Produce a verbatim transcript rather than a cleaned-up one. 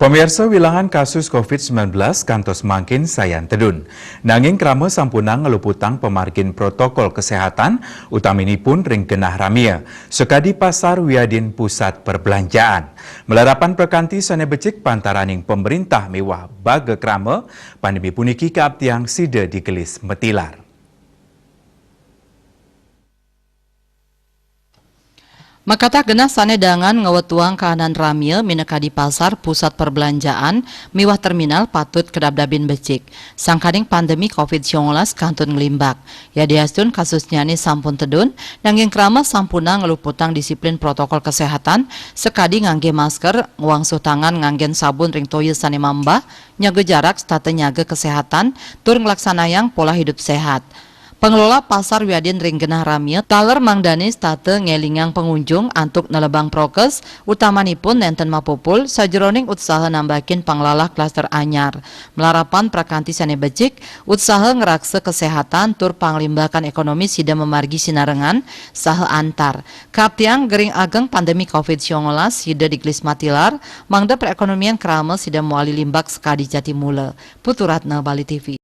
Pamirsa, wilangan kasus covid sembilan belas kantos mangkin sayan tedun. Nanging krama sampunang ngeluputang pamargin protokol kesehatan, utaminipun ring genah ramia, sakadi pasar wiadin pusat perbelanjaan. Malarapan prakanti sane becik pantaraning pemerintah miwah baga krama, pandemi puniki kaaptiang sida digelis matilar. Makatah genah sane dangan ngwetuang kahanan ramia minakadi pasar, pusat perbelanjaan, miwah terminal patut kadabdabin becik. Sangkaning pandemi covid sembilan belas kantun nglimbak. Yadiastun kasusnyane sampun tedun, nanging krama sampunang ngluputang disiplin protokol kesehatan, sakadi ngangge masker, ngwangsuh tangan nganggen sabun ring toya sane mambah, nyaga jarak, setata nyaga kesehatan, tur nglaksanayang pola hidup sehat. Pengelola pasar wiadin ring genah ramia taler mangdane setata ngelingang pengunjung antuk nelebang prokes, utamanipun nenten mapupul, sajeroning utsaha nambakin panglalah klaster anyar. Malarapan prakanti sane becik, utsaha ngraksa kesehatan tur panglimbakan ekonomi sida mamargi sinarengan saha antar. Kaaptiang gering ageng pandemi covid sembilan belas sida digelis matilar, mangda perekonomian krama sida mawali limbak sakadi jati mula. Putu Ratna, Bali T V.